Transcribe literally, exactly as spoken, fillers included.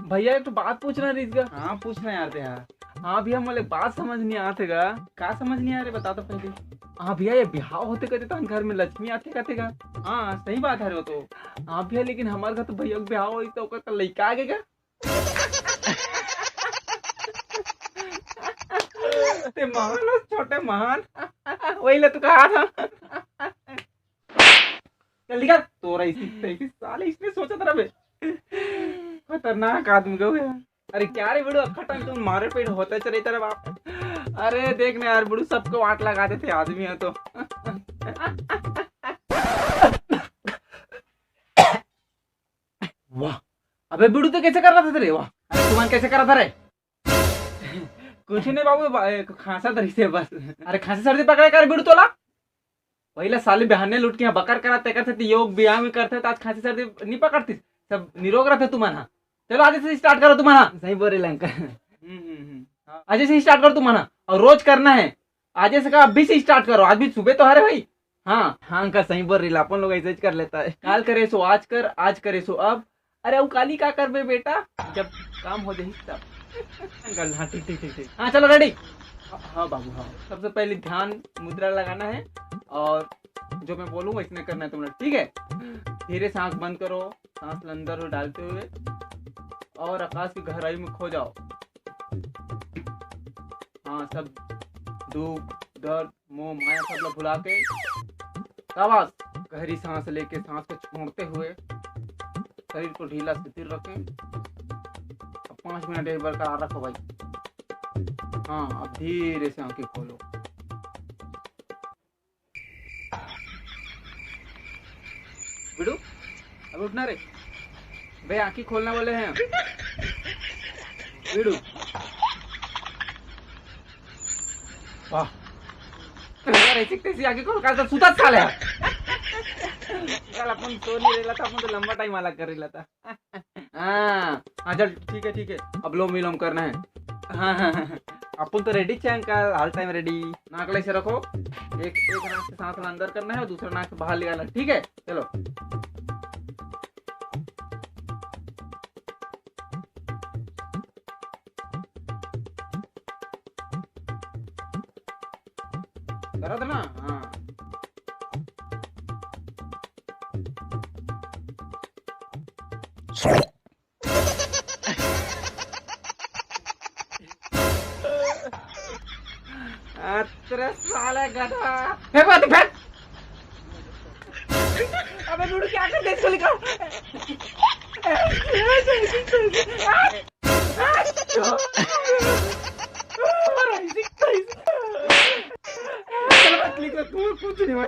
भैया, एक ठो बात पूछना रहिस गा। हाँ, पूछना यार ते हा। हाँ भैया, मोला एक बात समझ नहीं आते गा। का समझ नहीं आ रहे, बता तो पहले। हाँ भैया, ये बिहाव होते कहते तहन घर में लक्ष्मी आते कहते गा। हाँ, सही बात है वो तो। हाँ भैया, लेकिन हमारे घर तो भैया के बिहाव होई तो ओकर का लइका आगे गा। ते महान हो, छोटे महान। वही ले तू कहा था। जल्दी कर, तोरा इसी, इसी साले इसने सोचा था बे। खतरनाक आदमी का यार। अरे क्या रे बड़ू, अखा टाइम तुम मारे पेट होता चले तेरा बाप। अरे देख ना यार बड़ू, सबको वाट लगा देते आदमी है तो। वाह, अबे बड़ू तो कैसे कर रहा था रे? वाह, अरे तुमन कैसे कर रहा था रे? कुछ नहीं बाबू, बा-, ए, खांसा धरिस हे बस। अरे खांसी सर्दी पकड़े कर बिड़ू तोला? पहिला साले बहाने लुट के यहाँ बकर करा, तेकर से योग व्यायाम करते तो आज खांसी सर्दी नहीं पकड़ती। सब निरोग रहते तुमन हा। चलो आज से स्टार्ट करो तुमन हा। सही बोल रहे अंकल। हम्म, हम्म, हम्म। हाँ। आज से स्टार्ट करो तुमन हा, और रोज करना है। आज से का अभी से स्टार्ट करो, आज भी सुबह तो हरे भाई। हाँ। हाँ अंकल, सही बोल रही, अपन लोग ऐसे ही कर लेता है। काल करे सो आज कर, आज करे सो अब। अरे अउ काली का करबे बेटा, जब काम हो जाही तब। अंकल, हाँ ठीक ठीक ठीक ठीक। हाँ चलो रेडी। हाँ, हाँ बाबू हाँ। सबसे पहले ध्यान मुद्रा लगाना है और जो मैं बोलूँ वैसने करना है तुम लोग, ठीक है? धीरे से आंख बंद करो, सांस अंदर डालते हुए और आकाश की गहराई में खो जाओ। हाँ, सब दुख, दर्द, मोह माया सब ला भुला के शाबाश, गहरी सांस लेके सांस को छोड़ते हुए शरीर को ढीला शिथिल रखें। अब पाँच मिनट एक बार करा रखो भाई। हाँ, अब धीरे से आंखें खोलो। बिड़ू, अब उठना रे। बे आंखी खोलना वाले हैं। बिड़ू। वाह। यार ऐसी तैसी आंखी खोल कर तो सुता साले। कल अपन सो नहीं रहला था, अपन तो लंबा टाइम वाला कर रहला था। हाँ हाँ चल ठीक है ठीक है। अब लोम विलोम करना है। हाँ हाँ हाँ। अपन तो रेडी छे अंकल, हर टाइम रेडी। नाक ले से रखो। एक एक नाक से सांस ला अंदर करना है और दूसरा नाक से बाहर निकालना है, ठीक है? चलो। दर्द ना? हाँ। अतरे साले गधा। फेंक बात फेंक। अबे लूडू क्या कर दे इसको निकाल। चलो मत निकल, तू कुछ नहीं हुआ।